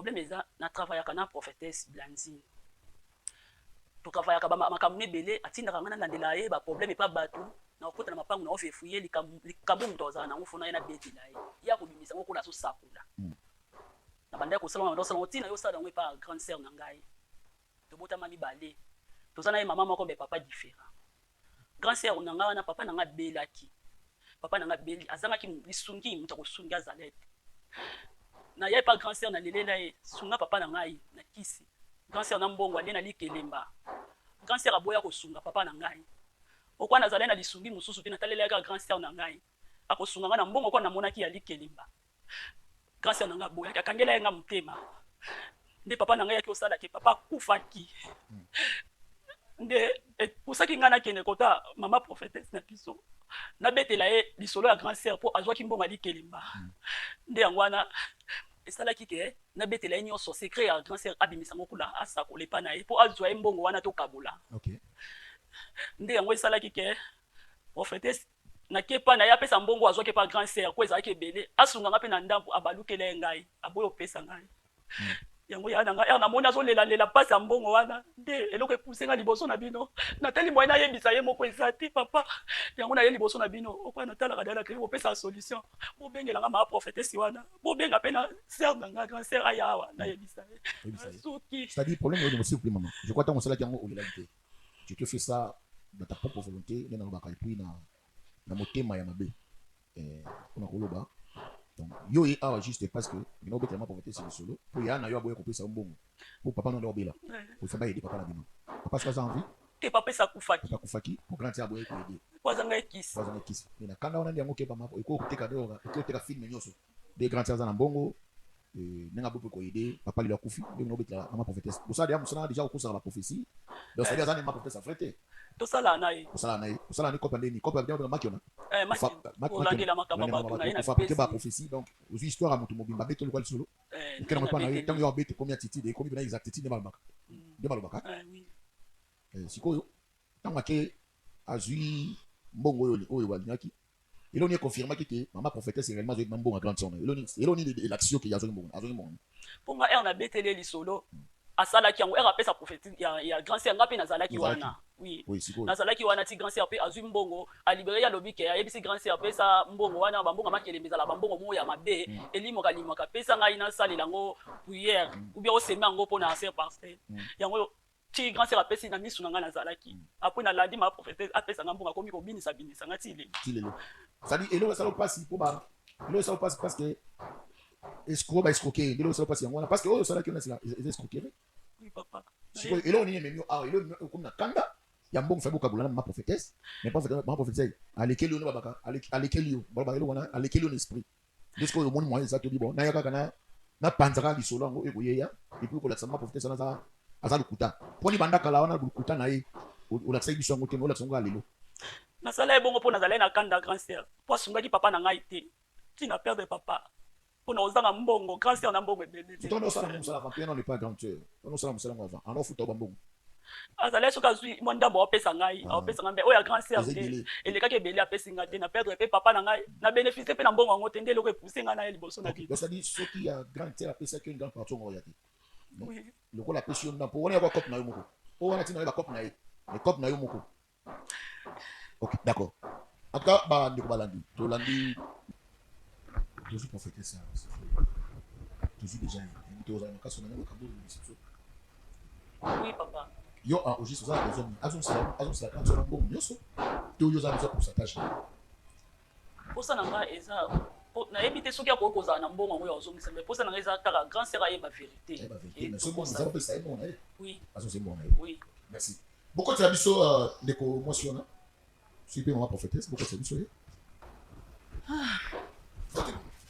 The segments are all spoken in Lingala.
Problème eza, na travaillaka na prophétesse Blandine, totravayaka makambo ebele. Atindaka ngai nalandela ye baproblème epa bato, na kokota na mapango na ofefuye likambo moto azala nango, fona ye nabetela ye, ye akobimisa yango kola azosakola. Na bandaki kosala wana, osala yango ntina yo osala yango epa grande sœur na ngai. Tobotama mibale, toza na ye mama moko mais papa différent. Grand sœur na ngai wana, papa na ngai abelaki, papa na ngai abeli, azangaki lisungi, moto akosungi azala ete na ye pa grand sœur. Nalelela ye: "Sunga papa na ngai na kisi." Grand sœur na mbongo alie na likelemba. Grand sœur aboya kosunga papa na ngai. Okwa nazalaki na lisungi mosusu te, natalelaki kaka grand sœur na ngai akosunga ngai na mbongo. Kwa namonaki ya likelemba, grand sœur na ngai aboyaki, akangela ye nga motema. Nde papa na ngai yaki osalaki, papa akufaki. Nde epusaki ngai nakende kota mama prophétesse na biso, nabetela ye lisolo ya grand sœur mpo azwaki mbongo ya likelemba. Nde yango wana esalaki ke nabetela ye nyonso, secret ya grand sœur, abimisa ngo kuna, asakola epa na ye mpo azwa ye mbongo wana, tokabola. Nde yango esalaki ke prophétesse nakepa na ye, apesa mbongo azwaki epa grand sœur, po ezalaki ebele, asunganga mpe na ndambo. Abalukela ye ngai, aboyi opesa ngai yango. Ya na ngai ere namoni azolelalela mpasi ya mbongo wana, nde eloko epuse ngai liboso na bino. Natali moye nayebisa ye moko eza te, papa. Yango naye liboso na bino. Okoya natalaka da na tv, bopesa solution, bobengelanga maa prophétesse wana, bobenga mpe na sœur na ngai, grand sœur, aya awa nayebisa ye soki. C'est-à-dire, problème oyo, s'il vous plaît maman, je crois ntango osalaki yango olelaki te. Tu te fais ça dans ta propre volonté, nde nalobaka, et puis na motema ya mabe mpona koloba. Donc yo ye awa juste parce que bino obetela ma prophétesse lisolo mpo ya na yo aboya kopesa yo mbongo mpo papa no nde obela, ofa baaider papa na bino. Papa soki aza en vie? Te, papa esi akufaki. Papa akufaki po grand sœur aboya koaider. Po azanga ekisi. Po azanga ekisi. Mais na kanda wana nde yango okeba ekoki koteka, nde okoki koteka film nyonso nde grand sœur aza na mbongo, ndenge aboyi mpe koaider papa. Lelo akufi, ndenge obetela mama prophétesse, bosala deya mosala déjà, okosaka baprophétie. Donc c'est-à-dire aza ne ma prophétesse vrai te? Tosala na ye. Osala na ye, osala ni kope ndeni kope ya makiona. Kolandela makambo ya bato na ye na fabriquer ba prophétie. Donc ozwi histoire ya moto mobimba, abeti lokwa lisolo, okenda mpa na ye. Ntango yo abeti, ekomi attitude, ekomi mpena exactitude nde balobaka, nde balobaka. Sikoyo ntango ake azwi mbongo oyo balingaki, eloni econfirmaki ke mama prophétesse réellement azwi mbongo ya grande sœur na yo? Eloni elakisi yo ke azwaki mbongo, azwaki mbongo? Mpo nga ere nabeteli ye lisolo, asalaki yango ere apesa prophétie ya grand sœur. Nga mpe nazalaki wana, oui, nazalaki wana ti grand sœur mpe azwi mbongo, alibere ye. Alobi ke ayebisi grand sœur: "Apesa mbongo wana, bambongo makelembe ezala bambongo moko ya mabe, elimwaka limwaka, pesa ngai nasalela yango prière ou bien oseme yango mpo na sœur pasteur." Yango ti grand sœur apesi na misu na ngai, nazalaki. Après nalandi ma prophétesse, apesa nga mbongo, akomi kobinisa binisa nga ti lelo. Ti lelo. C'est-à-dire eloko esala mpasi mpo ba eloko esala mpasi parce que escroc, ba escroquer, nde eloko esala mpasi yango wana, parce que oyo osalaki wana eza escroquerie. Oui papa. Sikoyo eloko nini ememi yo awa? Eloko okomi na kanda ya mbongo, fai bokabola na mama prophétesse, mais mama prophétesse alekeli yo, nde babaka alekeli yo, balobaka eloko wana, alekeli yo na esprit. Nde sikoyo omoni moyen eza, tobi bon, naya kaka na napanza kaka lisolo yango ekoyeya, et puis kolakisa mama prophétesse wana aza lokuta mponi banda kala wana lokuta na ye. Olakisaki biso yango te, mais olakisa yango kaka lelo. Nasala ye bongo mpo nazalaki na kanda grand sœur, mpo asungaki papa na ngai te. Ntina perdre papa mpona kozanga mbongo, grand sœur na mbongo ebele te. Tono osala mosala avant mpe non pas grande sœur, tono osala mosala yango avant ana ofuta bambongo. Azalaki soki azwi mwa ndambo, aopesa ngai, aopesa ngai, mbe oyo ya grand sœur te, elekaki ebele, apesi ngai te. Na perdre mpe papa na ngai, na bénéficie mpe na mbongo yango te. Nde eloko epuse ngai na ye liboso na bino. C'est-à-dire soki ya grande sœur apesaki une grande partie, ongo ya te lokola apesi yo ndambo wana, yakwa cope na yo moko po wana ntina yo bacope na ye, mais cope na yo moko. Ok, d'accord. En tout cas bandeko balandi, tolandi, tozwi prophétesse, tozwi déjà ye, tozala makasi na makambo oyo biso. Oui papa. Yo en juste oza na besoin nini? Azongisela grande sœur mbongo nyonso to yo oza na besoin pourcentage? Posa na ngai eza, nayebi te soki akoki kozala na mbongo yango ya kozongisa, mais posa na ngai eza kaka grand sœur ayeba vérité. Oui. Oui. Merci. Bokotela biso ndeko mwasi wana, soki mpe mama prophétesse, bokotela biso ye.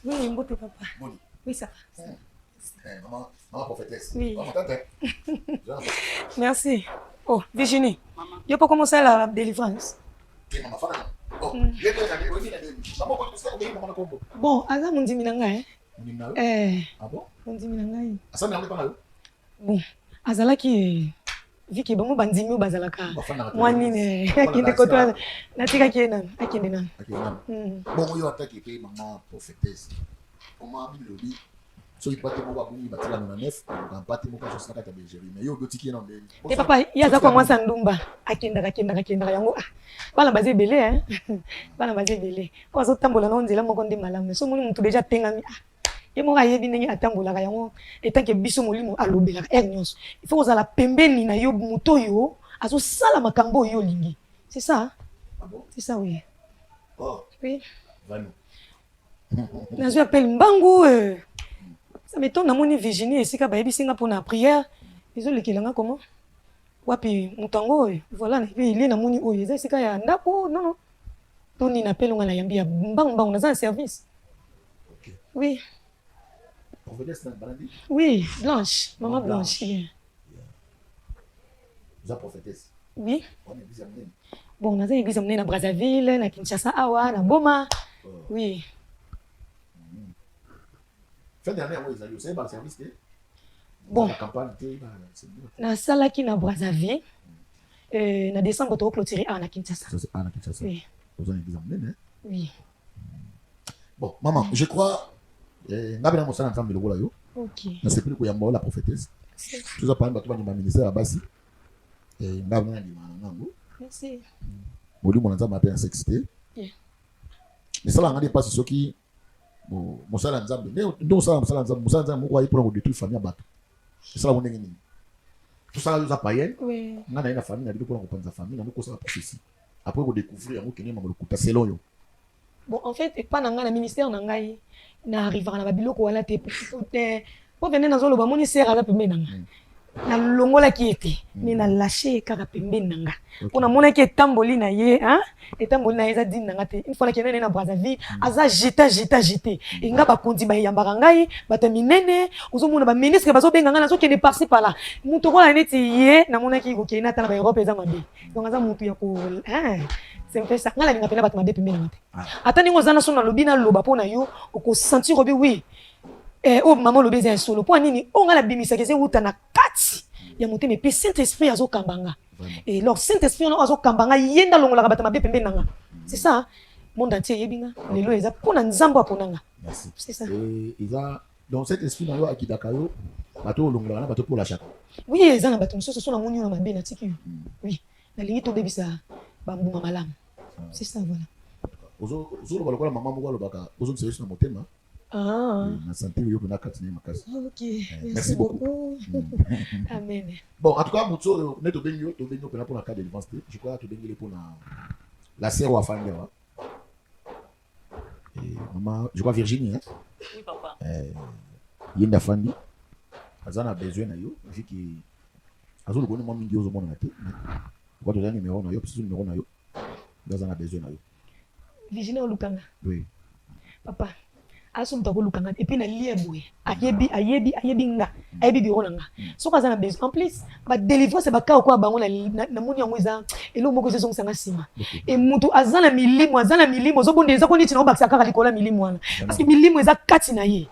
Oui, mbote papa. Boni? Oui, ça va. Eh, maman, maman prophétesse. Oui. Maman tante. Merci. Oh, Virginie. Maman. Yo pas commencer la délivrance? Te mama fana. Oh, ye na ye na mama ko ko ko mama na kombo. Bon, aza mondimi na ngai. Mondimi na yo? Eh. Ah bon? Mondimi na ngai. Asami yango pa na yo? Bon, azalaki viki bango bandimi oyo bazalaka mwa nini, akende koto, natikaki ye nanu, akende nanu. Akende nanu. Bongo yo ataki mpe mama prophétesse, comment bilobi? Soki mpate moko abungi batika 99, aluka mpate moko azosi na kati ya bergerie, mais yo obi otiki ye na ndenge. Te papa, ye aza kwa mwasi ya ndumba, akendaka akendaka akendaka yango ah bana baza ebele hein, bana baza ebele po azotambola nao nzela moko nde malamu. So omoni mutu deja atengami, ah ye moko ayebi ndenge atambolaka yango. Etant que biso molimo alobelaka heure nyonso, il faut kozala pembeni na yo moto oyo azosala makambo oyo olingi. C'est ça. Ah bon? C'est ça, oui. Oh. Oui. Vraiment. Nazwi appel mbangu, ça m'étonne, namoni Virginie esika bayebisi nga mpona prière ezolekela nga comment wapi moto yango oyo, voilà, nayebi elie namoni oyo eza esika ya ndako, non non to nini, appel nga nayambi ya mbangu mbangu, naza na service. Okay. Oui. Prophétesse na balandi? Oui, Blanche, maman Maman Blanche. Blanche. Yeah. Oza prophétesse? Oui. Wana église ya monene? Bon, naza église ya monene na Brazzaville, na Kinshasa awa, na Boma. Oh. Oui. Fin d'année yango ezali, osali ba service te? Bon. Ba campagne te, ba Nasalaki na Brazzaville. Na décembre to clôturer awa na Kinshasa. Ça c'est awa na Kinshasa. Oui. Oza na église ya monene, hein? Oui. Bon, maman, je crois nga bena mosala Nzambe lokola yo. OK. Nasepeli koyamba la prophétesse. Toza parmi bato bandima ministère ya basi. Nga bena ndima na ngango. Merci. Molimo na Nzambe ape na sexe te. Yeah. Misala nga nde mpasi soki mosala ya Nzambe. Nde osala mosala ya Nzambe, mosala ya Nzambe moko aye mpona kodétruire famille ya bato. Esala ngo ndenge nini? Tosala yo oza païenne. Oui. Nga na ye na famille na bino mpona kopanza famille na kosala prophétie. Après kodécouvrir yango kende mambo lokuta selon yo. Bon, en fait, epa na ngai na ministère na ngai na arrivera na babiloko wana te. Po vene nazoloba moni sere aza pembeni na nga. Nalongolaki ye te, mais na lâché ye kaka pembeni na nga. Po namonaki etamboli na ye, hein? Etamboli na ye eza digne na nga te. Une fois nakende na ye na Brazzaville, aza agité, agité, agité. E nga bakonzi bayambaka ngai, bato ya minene, ozomona ba ministre bazobenga ngai, nazokende par-ci par-là. Moto okola neti ye, namonaki kokende ata na ba Europe eza mabe. Donc aza motu ya ko, hein? C'est un peu ça. Nga nalinga pena bato mabe pembeni na nga te. Ata ndenge oza na so nalobi naloba mpo na yo, okosentir obi oui. Oyo mama olobi eza ya solo. Mpo nini? Oyo nga nabimisaka eza ewuta na kati ya motema, epe Saint-Esprit azokamba nga. Et lors Saint-Esprit wana azokamba nga, ye nde alongolaka bato mabe pembeni na nga. C'est ça, hein? Monde entier eyebi nga. Lelo eza mpo na Nzambe apona nga. Merci. C'est ça. Et eza donc Saint-Esprit na yo akidaka yo, bato olongolaka na bato mpo olashaka. Oui, eza na bato mosusu so namoni yo na mabe natiki yo. Oui, nalingi tobebisa bambuma malamu. C'est ça, voilà. Ozoloba lokola mama moko alobaka, ozongisa yesu na motema. Ah. Na santé yo pena kati na ye makasi. Ok, merci merci beaucoup. beaucoup. Amen. Bon, en tout cas, moto oyo ne tobengi yo, tobengi yo pena mpona cas de délivrance te. Je crois tobengeli mpona la sœur oyo afandi awa. Maman, je crois Virginie, hein? Oui, papa. Ye nde afandi. Aza na besoin na yo, vu que azoluka mwa mingi ozomonana te. Kwa toza numéro na yo, biso numéro na yo. Nde aza na besoin na yo. Virginie olukanga. Oui. Papa, aso moto akolukanga et puis na lien boye. Ayebi, ayebi, ayebi nga. Ayebi bureau na nga. Soki aza na besoin. En plus, ba délivrance ba ka kwa bango na na moni yango eza eloko moko ezozongisa nga nsima. Et moto aza na milimo, aza na milimo, ozobonda eza ko neti na obakisa kaka likolo ya milimo wana. Parce que milimo eza kati na ye.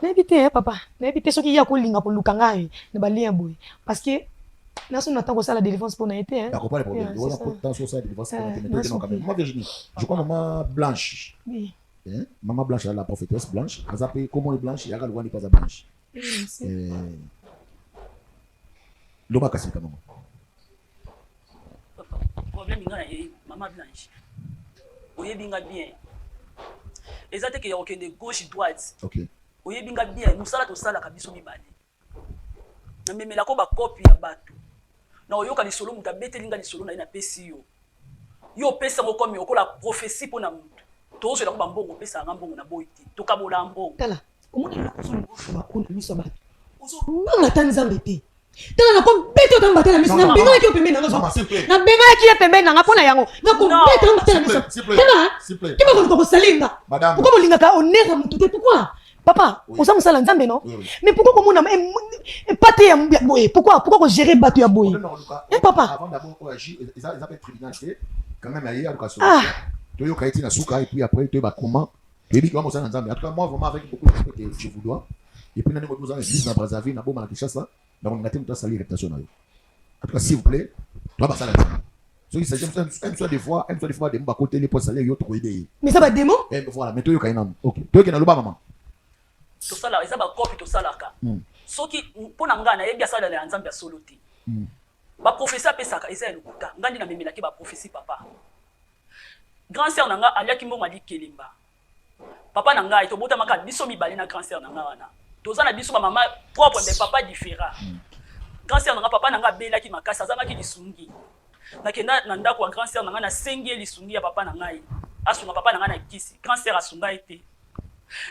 Nayebi te, hein, papa. Nayebi te soki ye akolinga koluka ngai na ba lien boye. Parce que naso na ntango kosala délivrance mpo na ye te, hein. D'accord, pas de problème. Yeah, Wana c'est ça. po- dans ça, délivrance, mais naso toi, quand même. pe. Maman Virginie, je crois maman Blanche. Oui. Hein? Maman Blanche, la prophétesse Blanche. Aza pe, comment est Blanche? Yaka lwani pas Blanche. Oui, merci. Loba kasika maman. Papa, problème nga na ye, maman Blanche. Oyebi nga bien. Eza te ke ya kokende gauche droite. Ok. Oyebi nga bien, mosala tosalaka biso mibale. Namemelako ba kopi ya bato. Na oyoka lisolo moto abeteli nga lisolo na ye napesi yo. Yo opesa ngo comme okola prophétie mpona moto. Tozwela ko ba mbongo, opesaka nga mbongo na boyi te. Tokabola mbongo. Tala, omoni eloko ozolinga ozwa oyo na miso ya bato. Ozobanga ata Nzambe te. Tala, nakobeta ata mbata na miso. Non, non, Nabengaki yo pembeni na nga, Maman, s'il vous plaît. nabengaki ye pembeni na nga mpo na yango. Nakobeta Non. mbata na miso. S'il vous plaît, s'il vous plaît. Tala, S'il vous plaît. kima koluka kosalinga. Madame. Pourquoi bolingaka honneur ya motu te? Pourquoi? Papa, Oui. oza mosala Nzambe, non? Oui, oui. Mais pourquoi komona mpate ya boye? Pourquoi? Pourquoi kogérer bato ya boye? Problème na koluka. Eh, papa. Avant d'abord agir, eza pe tribunal te. Quand même, aye aluka Ah. solution. Toyoka ye ti na suka, et puis après, toyeba comment. Toyebi kama mosala Nzambe. En tout cas, moi, vraiment, avec beaucoup de respect que je vous dois. Et puis, nani moto oza na église na Brazzaville, na Boma, na Kinshasa, na kolinga te moto asali réputation na yo. En tout cas, s'il vous plaît, toi, basala Nzambe. Soki s'agit, un soit des fois, un soit des fois, des mots, côté, les postes, salaire, yo, tokoyede ye. Mais ça va démon? Eh, voilà, mais toyoka ye nanu. Ok. Toyoka na loba, maman. Tosalaka, eza bakopi tosalaka. Soki mpo na ngai, nayebi asalela ya Nzambe ya solo te. Baprophétie apesaka eza ya lokuta. Ngai nde namemelaki baprophétie. Papa, grand sœur na ngai aliaki mbongo, alikelemba papa na ngai. Tobotamaka biso mibale na grand sœur na ngai wana, toza na biso bamama propre, mais papa différent. Grand sœur na ngai, papa na ngai abelaki makasi, azangaki lisungi. Nakenda na ndako ya grand sœur na ngai, nasengi ye lisungi ya papa na ngai, asunga papa na ngai na kisi. Grand sœur asunga ye te.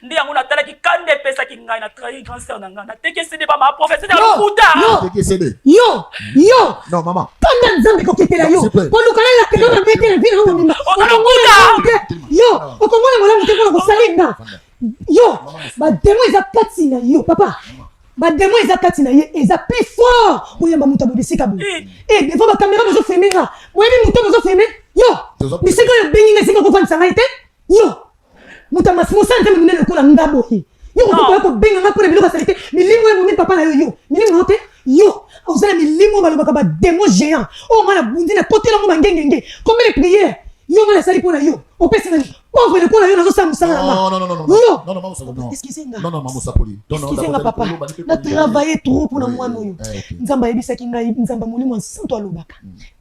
Nde yango natalaki kanda epesaki ngai na trahir grand sœur na ngai, nateki CD ba maprophétie ya lokuta. Yo, yo! Non, mama. Kanda Nzambe koketela yo. Koluka nalakela mabe te na vie na yo mobimba. Okomona te, yo okomona malamu te mpona kosalinga yo. Badémon eza kati na yo, papa. Badémon eza kati na ye, eza plus fort. Koyamba moto aboye bisika boye e devant bacaméra, bozofilmer nga, boyebi moto bozofilmer yo. Bisika oyo obengi nga, esika okofandisa ngai te. Yo moto ya mosala Nzambe monene lokola nga boye, yo kokoya kobenga nga mpona biloko asali te. Milimo oyo emomi papa na yo, yo milimo na yo te. Yo oza na milimo oyo balobaka badémon géant oyo nga nabundi, nakotelango bangengenge. Combien de prière yo nga nasali mpo na yo? Opesi nani pauvre lokola yo? Nazosala mosala na nga. Yo, excuse nga, excuse nga papa, na travaille trop mpona mwana oyo. Nzambe ayebisaki ngai, Nzambe Molimo Santo alobaka: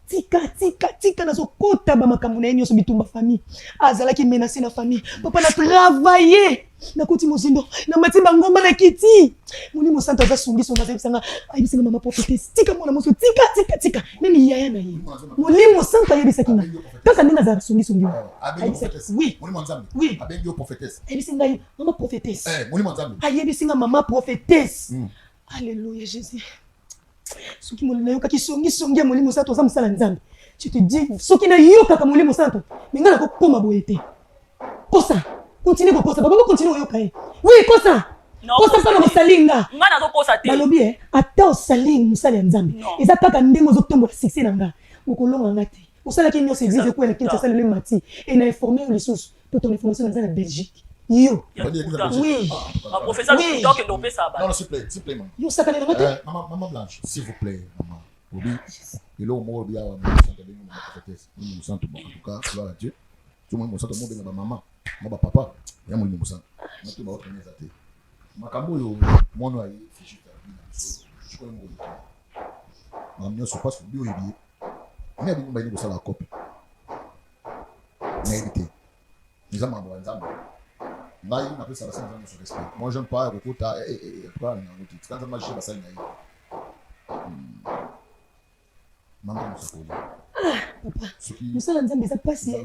"Tika, tika, tika." Nazokota bamakambo na ye nyonso, bitumba famille, azalaki menacé na famille. Papa, na travaille, nakoti mozindo, namati bangomba, na kiti. Molimo Santo aza sungiso, ayebisanga, ayebisanga: "Mama prophétesse, tika mwana moso, tika, tika, tika." Même yaya na ye, Molimo Santo ayebisaki nga kaka ndenge azalaka songisongi. Oui, oui, ayebisi ngai: "Mama prophétesse." Ayebisi nga: "Mama prophétesse." Alléluia, Jésus. Soki nayokaki songisongi ya Molimo Santo, oza mosala Nzambe, je te dis, soki nayokaka Molimo Santo, mais ngai nakokóma boye te. Kosa, continue kokosa, papa, bocontinue koyoka ye. Oui, kosa, kosa mpona kosalinga. Nga nazokosa te. Balobi e ata osali mosala ya Nzambe, eza kaka ndenge ozotombola succès na nga, okolonga nga te. Osalaki nyonso, église ekwela, Kinshasa lelo emati. E na informe yo lisusu, po ton information, naza na Belgique, yo. Oui. Baprofesseur okende opesa. Non, s'il plaît, s'il plaît. Yo osakanela nga te. Maman, maman Blanche, s'il vous plaît, maman. Obi, eloko moko olobi awa, Molimo abengi mama prophétesse. Molimo Mosantu, bon, en tout cas, gloire à Dieu. So Molimo Mosantu mobenga bamama, ma bapapa, ya Molimo Mosantu. Nato baotrene eza te. Makambo oyo mwana aye fijita na biso, sikoyo moko makambo nyonso, parce que bi oyebi ye. Me abingi bayini kosala kope. Nayebi te. Eza makambo ya Nzambe. Ngai napesa basali Nzambe nyonso respect. Moi, j'aime pas kokota en nango te. Tika Nzambe ajuge basali na ye. Mama mosakoli. Papa, mosala Nzambe eza mpasi.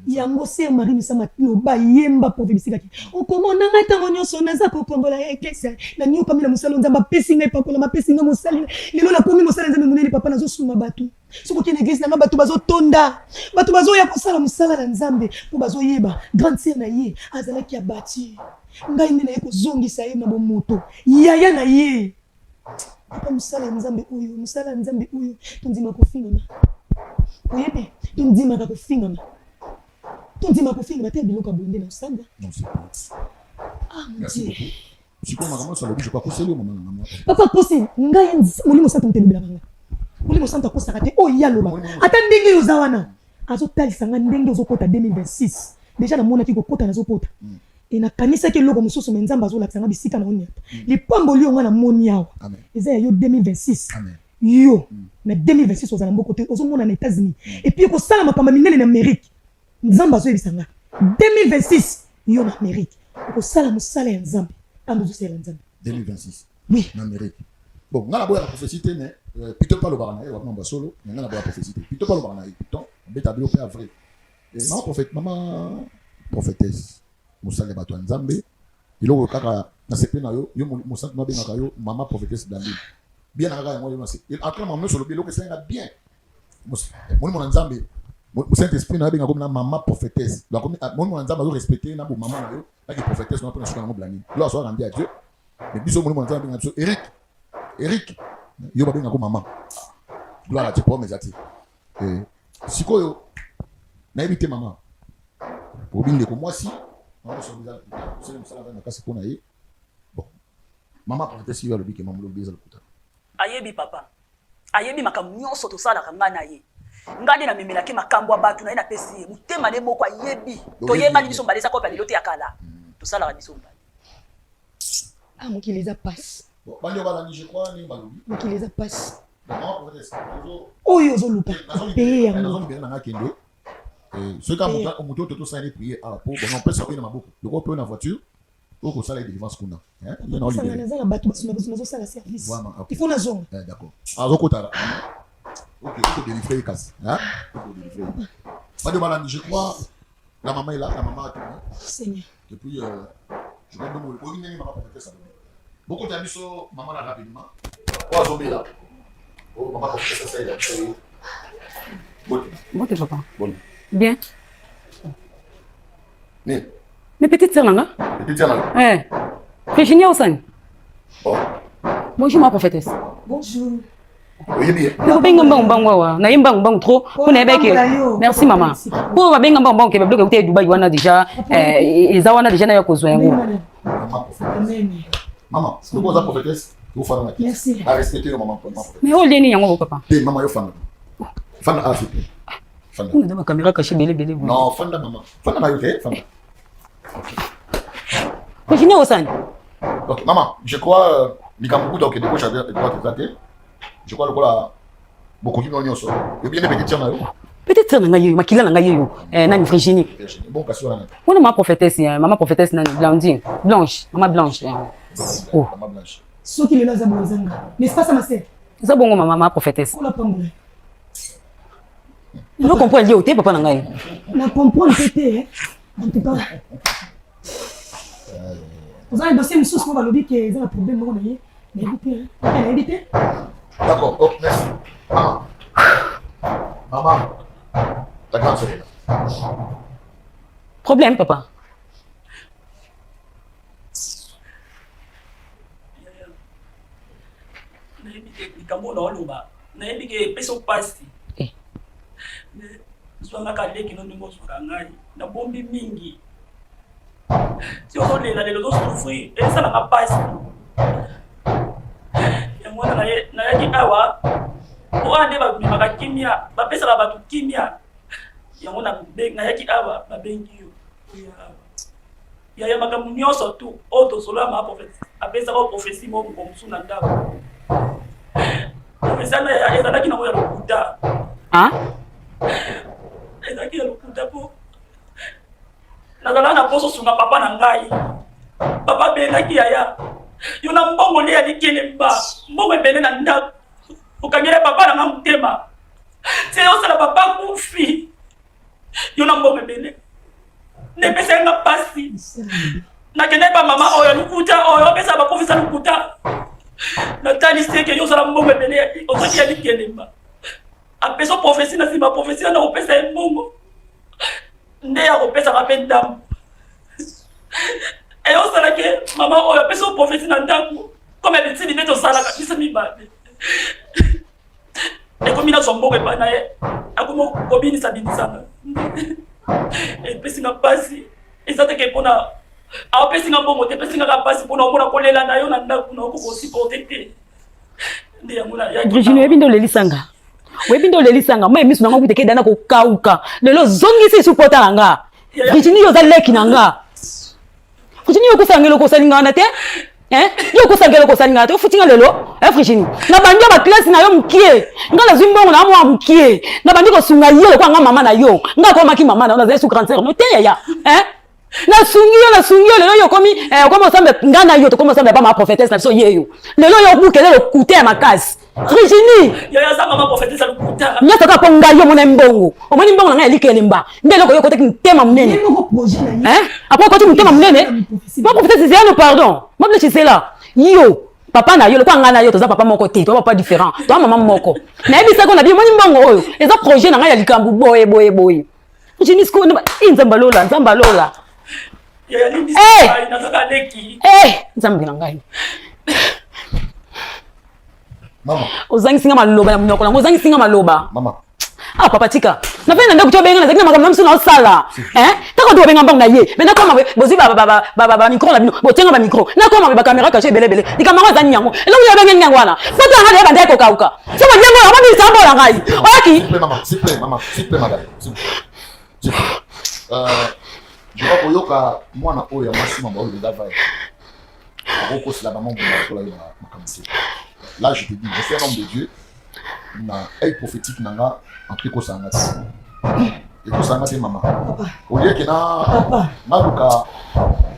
Yango sœur Marie Misama loba, yemba profe bisikaki okomona ngai ntango nyonso naza kokombola eklese. Naniokami na mosala Nzambe apesi ngai, pakola mapesi ngai mosali. Lelo nakomi mosala Nzambe monene, papa, nazosunga bato. Soki okende église na ngai, bato bazotonda, bato bazoya kosala mosala na Nzambe mpo bazoyeba grande sœur na ye azalaki abati. Ngai nde naye kozongisa ye na bomoto yaya na ye. Papa, mosala ya Nzambe oyo, mosala ya Nzambe oyo, tondima kofingama. Oyebi, tondimaka kofingama, tondimaka kofingama te. Ya biloko ya boye nde na osanga. Ah mon Dieu! Sikoyo makambo nyonso alobi, je crois akoseli yo, mama na nga. Papa, akosi ngai. Molimo Santo moto elobelaka nga. Molimo Santo akosaka te. Oyo ye aloba, ata ndenge oyo oza wana, azotalisa nga ndenge ozokota 2026. Déjà namonaki kokota, nazokota e nakanisaki eloko mosusu, mais Nzambe azolakisa nga bisika na oniata. Lipamboli oyo nga namoni awa eza ya yo 2026. Yo na 2026 ozala mboka te, ozomona na États-Unis, et puis ekosala makambo minene na Amérique. Nzambe azoyebisa nga 2026, yo na Amérique okosala mosala ya Nzambe, ando ozosalela Nzambe. 2026? Oui. Na Amérique. Bon, nga naboyaka prophétie te, mais plutôt mpe alobaka na ye wapima basolo. Mais nga naboya prophétie te, plutôt mpe alobaka na ye, plutôt abeta bilo mpe avril. Mama prophète, mama prophétesse, mosali ya bato ya Nzambe, eloko kaka na sepe na yo, yo mosantu nabengaka yo mama prophétesse Blandine, bien na kaka yango. Yo nase en mama nyonso olobi eloko esalinga bien. Molimo na Nzambe, Saint Esprit na abenga komi na mama prophétesse. Donc molimo na Nzambe azo respecter na bo mama na yo naki prophétesse na mpona suka nango Blandine. Gloire soit rendue à Dieu. Mais biso, molimo na Nzambe abenga biso Eric, Eric, yo babengako mama. Gloire à Dieu. Problème eza te. Sikoyo nayebi te, mama obi, ndeko mwasi, mama osali mosala nzambe makasi mpo na ye. Bon, mama prophétesse, yo alobi ke mama olobi eza lokuta. Ayebi, papa, ayebi makambo nyonso tosalaka ngai na ye. Ngai nde namemelaki makambo ya bato na ye, napesi ye motema ne moko. Ayebi, toyebani biso mbala, eza kope ya lelo te, ya kala tosalaka biso mbala. Ah, mokili eza pasi. Mokili eza pasi. Oyo ozoluka paye yango. Soki moto oyo tosala ye priere awa po bon opesa oyo na maboko lokola mpe na voiture okosala ye délivrance kuna. Naza na bato nazosala service, il faut nazonga. D'accord, azokota. Ok, okodélivre ye kasi, okodélivre ye. Badio balandi, je crois la maman est là, la maman a tourné. Seigneur. Et puis je crois que oyi ndenge mama prophétesse alobi, bokota biso mama na rapidement oyo azobela oyo mama prophétesse asalela biso ye. Bote. Bote papa. Bon. Bien. Nini? Mais petite sœur nanga. Petite sœur nanga. Eh. Virginie Osani. Oh. Bonjour ma prophétesse. Bonjour. Oyebi ye? Nakobenga mbangu mbangu awa. Naye mbangu mbangu trop. Mpo nayebaki. Merci mama. Mpo babenga mbangu mbangu ke babiloko euti Dubai wana déjà eza wana déjà naya kozwa yango. Mama prophétesse. Mama, soki oza prophétesse, ofanda na kiti. Merci. Na respecte yo mama prophétesse. Mais oyo lieni yango papa. Te mama, yo fanda. Fanda ah, s'il te plaît. Fanda. Kuna ba caméra cachée bele bele. Non, fanda mama. Fanda na yo te, fanda. Ok. Virginie Osani. Ok, maman, je crois likambo kuta okende gauche à droite eza te. Je crois lokola bokoki bino nyonso. Yobi nde petite sœur na yo. Petite sœur na ngai yeyo, makila na ngai yeyo. Eh, nani Virginie. Virginie. Bon, kasi wana. Wana mama prophétesse, mama prophétesse nani Blandine, Blanche, mama Blanche. Oh. Mama Blanche. Soki lelo aza boye ezanga. N'est-ce pas ça ma sœur? Eza bongo mama, mama prophétesse. Kola pambola. No comprendre lieu te papa na ngai. Na comprendre te te. En tout cas. Oza na dossier mosusu mpo balobi ke eza na problème moko na ye, nayebi te, nayebi te. D'accord, oh, merci. Maman. Maman. La grande sœur est là. Problème, papa. Nayebi ke likambo oyo naoloba, nayebi ke epesi yo mpasi. Zwangaka leki no ndenge ozwaka ngai, nabombi mingi ti ozolela lelo, ozosouffrir, esalaka mpasi. Yango wana nayaki awa po wana nde babimaka kimia, bapesaka bato kimia. Yango nayaki awa, babengi yo oya awa. Yaya, makambo nyonso tu oyo tosolola, maa prophète apesaka prophétie moko moko mosusu na ndako. Prophétie wana ezalaki nango ya lokuta, ezalaki ya lokuta mpo nazalaka na mposa osunga papa na ngai. Papa abengaki yaya, yo na mbongo nde ya likelemba, mbongo ebele na ndako, okangela papa na nga motema te, osala papa kufi, yo na mbongo ebele. Ndepesaki nga mpasi, nakendaki ba mama oyo lokuta oyo apesa bakofisa lokuta. Natalisi eke yo ozala mbongo ebele, ozwaki ya likelemba, apesa prophétie na nsima prophétie wana kopesa ye mbongo nde ya kopesaka mpe ndambo. Eyosalaki mama oyo apesa prophétie na ndako comme habitude nde tosalaka biso mibale. Ekomi nazwa mbongo epai na ye, akomi kobinisa binisanga, epesi nga mpasi. Eza teke mpona apesi nga mbongo te, epesi nga kaka mpasi mpona omona kolela na yo na ndako na okoki kosupporte te. Nde yango Virginie, oyebi nde olelisanga, oyebi nde olelisanga mai miso nanga kuteke dana kokauka. Lelo ozongisi supporta na nga. Virginie, yo oza leki na nga. Virginie, yo okosanga eloko osalinga wana te. Yo okosanga eloko osalinga te, ofuti nga lelo. Virginie, na bandi ya baklase na yo mokie, nga nazwi mbongo na mwa mokie, na bandi kosunga yo lokola nga mama na yo. Nga akomaki mama na yo, nazali su grande sœur no te yaya. Nasungi yo, nasungi yo. Lelo yo okomi okomi osambela nga na yo, tokomi osambela ba mama prophétesse na biso ye. Yo lelo yo obukele lokute ya makasi, Virginie. Nyonso kaka mpo ngai yo omona mbongo, omoni mbongo na ngai ya likelemba nde eloko yo okotaki motema monene. Après okoti motema monene, ma prophétesse, zela no pardon, mabile zela yo papa na yo lokola ngai na yo toza papa moko te, toza papa différent, toza mama moko. Nayebisaki na bi omoni mbongo oyo eza projet na ngai ya likambo boye boye boye. Virginie, sikoyo Nzambe alola, Nzambe alola. Nzambe na ngai, ozangisi nga maloba na monoko nango, ozangisi nga maloba. Ah papa, tika nafai na ndako ti obenga, nazalaki na makambo na miso naosala. Taka to obenga mbango na ye me nakoma bozwi bamicro na bino, botienga bamicro, nakoma bacaméra caché ebele ebele. Likambo yango eza nini? Yango eloko yo obengeli yango wana, foto yanga nayeba nde ekokauka. So boliango yango mabimisa mbola ngai oyaki. Je crois koyoka mwana oyo ya mwasi, mama oyo eza vai. Akokosela bango mbongo lokola yo na makambo te. Là, je te dis, je suis un homme de Dieu. Na œil prophétique na nga, en tout cas, ekosala nga te. Ekosala nga te, mama. Au lieu que na naluka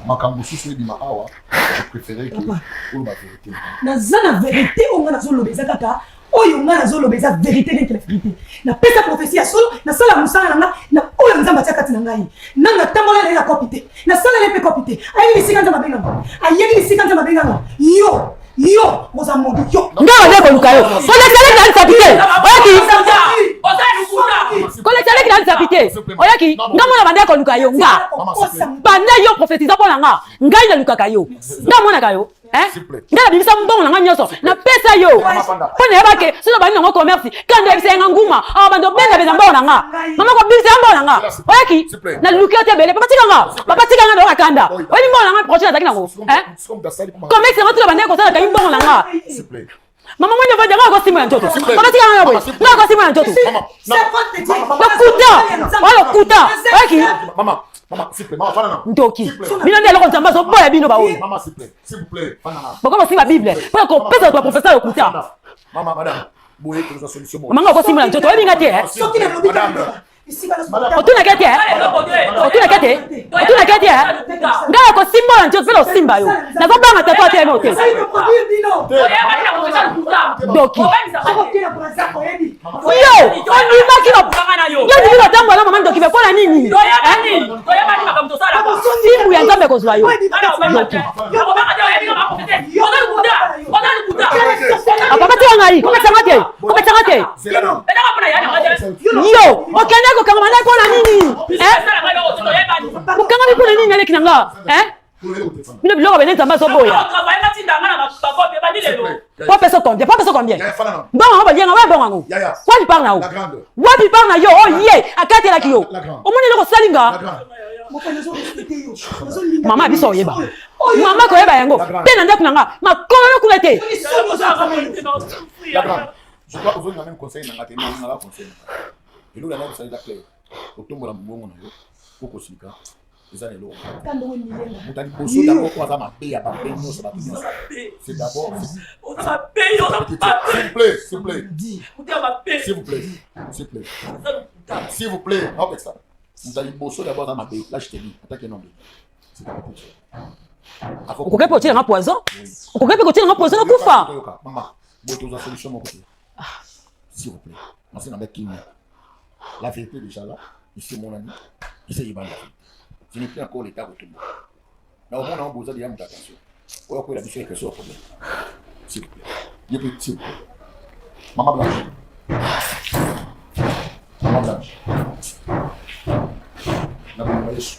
makambo mosusu ebima awa, je préférais que oloba vérité. Naza na vérité oyo nga nazoloba, eza kaka oyo nga nazoloba, eza vérité, rien que la vérité. Napesa prophétie ya solo, nasala mosala na nga na oyo Nzambe atia kati na ngai. Nanu natambola na ye na kopi te, nasala ye mpe kopi te. Ayebi bisika Nzambe abenganga, ayebi bisika Nzambe abenganga. Yo, yo oza modu, yo. Nga baza koluka yo, kolekisa leki na lisapi te, oyoki? Kolekisa leki na lisapi te, oyoki? Nga mwana banda koluka yo, nga banda yo prophétisa mpo na nga. Ngai nalukaka yo, nga monaka yo, nga nabimisa mbongo na nga nyonso, napesa yo mpo nayeba ke soki nabandi nango commerce, kanda yebisa yanga nguma awa, bando obendabenda mbongo na nga. Mama, kobimisa ya mbongo na nga, oyoki? Naluki yo te ebele. Papa, tika nga. Papa, tika nga, nayoka kanda. Oyebi mbongo na nga, projet nazalaki nango, commerce yango, tina bandeki kosala kai mbongo na nga. Mama mwende vadi nga akosimba ya nzoto. Papa, tika nga boye, nga akosimba ya nzoto. Lokuta oyo, lokuta, oyoki? Ndoki bino nde eloko Nzambe azoboya bino baoyo boko bosimba Bible mpo kopesa bato baprofesa lokuta. Mama, nga okosimba na nzoto, oyebi nga te. Otunaka te, otunaka te, otunaka te. Ngai nakosimba na nzoto mpe nakosimba yo. Nazobanga tata atelemi te. Ndoki yo, ondimaki yo, ondimi batambola. Mama ndoki, me mpo na nini fimbu ya Nzambe ekozwa yo? Ndoki. Papa, tika ngai, kopesanga te, kopesanga te. Yo okende kokangama ngai mpo na nini? Okangami mpo na nini? Naleki na nga bino biloko bene Nzambe azoboya. Po apesa combien? Po apesa combien? Mbongo yango balianga wa mbongo yango wapi? Part na yo wapi? Part na yo oyo ye akatelaki yo, omoni eloko osalinga? Mama, biso oyeba, mama koyeba yango te na ndako na nga, makolo kuna te. Je crois ozolinga même conseil na nga te, nalingaka conseil na nga. Eloko yanga kosala eza clair: otombola mongongo na yo po kosilika eza na eloko. Moto ya liboso d'abord oyo aza mabe ya babe nyonso, bato nyonso, c'est d'abord, s'il vous plaît, s'il vous plaît, s'il vous plaît, s'il vous plaît, s'il vous plaît, naopekisa. Moto ya liboso d'abord aza mabe, là je te dis, atake nom de c'est ta petite. Okoki mpe kotielanga poison, okoki mpe kotielanga poison, nakufa. Mama, boye tozwa solution moko te. S'il vous plaît, nasi na kimia. La vérité déjà là ici, mon ami, ici yebana, ce n'est plus encore l'état kotumba na omona ngo boza deja moto. Attention, oyo akoyela biso question ya problème. S'il vous plaît, ye mpe, s'il vous plaît. Mama Blanche, mama Blanche, na bolingo Yesu.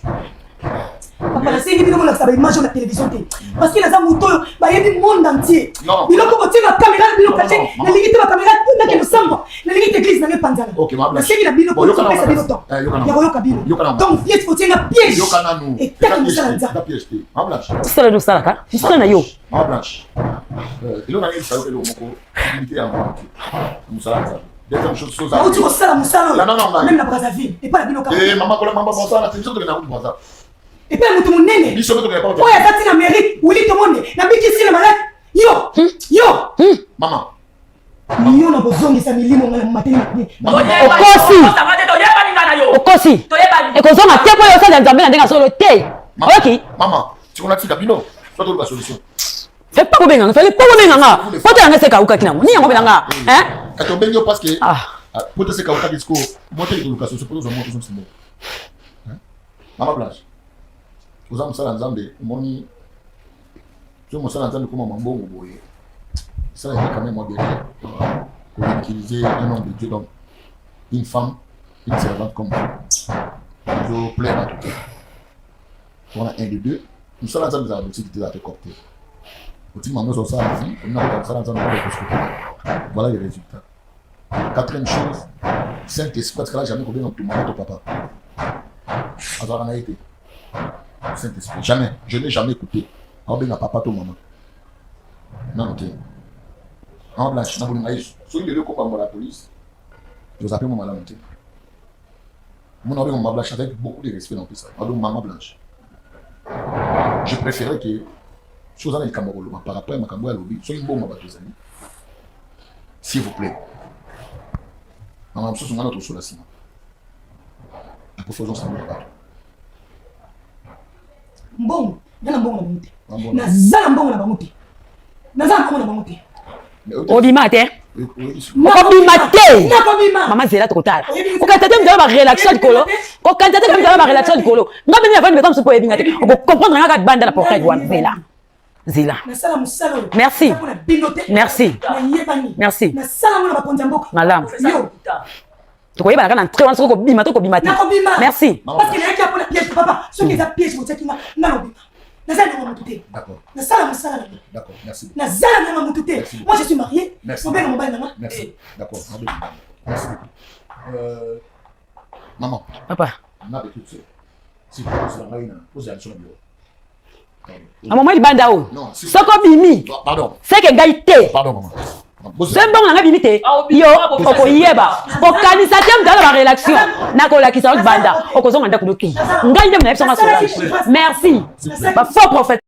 Papa, nasengi bino bolakisa baimage oyo na télévision te, parce que naza moto oyo bayebi monde entier. Biloko botie bacaméra na bino caché, nalingi te bacaméra. Nakende osambwa, nalingi te église nanga epanzana. Nasengi na bino kopesa bino temps ya koyoka bino. Donc pièce botienga piège etaki mosala Nzambe. Mosala nde osalaka, mosala na yo. Mama Blanche, eloko nayebisa yo, eloko moko, dignité ya mama te, mosala Nzambe. Deuxième chose, soza auti kosala mosala oyo même na Brazzaville epai na bino. Kaka mama kola, mama, mosala te. Biso tokenda kutu Brazza. Epai ya moto monene Biso mpe tokenda. Oyo aza ntina Amérique, wili tomonde nabikisi na maladi. Yo, yo. Mama. Yo na kozongisa milimo ngai na mateli mabe. Okosi, okosi, ekozonga te mpo yo osala Nzambe na ndenge asolo te, oyoki? Mama, tikona, tika bino so toluka solution. Fe pa kobenganga, fallait pa kobenganga po te yanga eseka aukaki nango nini yango benanga. Kati obengi yo parce que po te seka aukaki siko mo te. Toluka solution po tozwa mo tozongisa mbongo. Mama Blanche, oza mosala Nzambe. Omoni so mosala Nzambe koma mambongo boye, ça eza quand même moi bien ridiculiser un homme de Dieu, donc une femme, une servante comme vous, ezo plaire bato te wana. Un de deux, mosala Nzambe ezala boutique te, ezala te copte. Otima nyonso osala vie, olinga kota mosala Nzambe okoskote. Voilà les résultats. Quatrième chose, Saint Esprit atikala jamais kobenga motu mama to papa. Azalaka na ye te, Saint Esprit. Jamais, je n'ai jamais écouté aobenga papa to mama nano te. Mama Blanche, na bolinga Yesu, soki lelo ekobambola police, toza mpe mo malamu te. Mona obenga mama Blanche avec beaucoup de respect. Naopesa ado mama Blanche, je préférais que Soki oza na likambo ya koloba par rapport ya makambo oyo alobi, soki mbongo ya bato ezali, s'il vous plaît. Makambo mosusu ngai na tosola nsima. Nakofi ozongisa mbongo ya bato. Mbongo, nga na mbongo na bango te. Naza na mbongo na bango te. Naza na mbongo na bango te. Obima te. Okobima te. Mama zela tokotala. Kokanisa te mizala ba relaxation likolo. Kokanisa te mizala ba relaxation likolo. Nga mpe nafandi meka mosusu mpo oyebi nga te. Okocomprendre nga kaka banda na portail wana. Zela. Zela. Nasala mosala oyo. Merci. Merci. Merci. Nasala ngo na bakonzi ya mboka. Malamu. Tokoyebana kaka na entrée wana soki okobima to kobima te. Nakobima. Merci. Parce que nayaki apo na piège papa. Soki eza piège botiaki nga nga nobima. Naza na motu te. Nasala mosala na nga. D'accord, merci. Naza na motu te. Moi je suis marié. Obenga mobali na nga. Merci. D'accord. Merci beaucoup. Maman. Papa. Na tout Si ozala ngai na ozala biso na bureau. Mama libanda oyo. Soki obimi. Pardon. Seke ngai te. Pardon maman. Se mbongo na ngai bimi te yo okoyeba kokanisa te moto aza na barelation nakolakisa yo libanda okozonga ndako noki ngai nde monayebi songa solange merci bafaux prophète.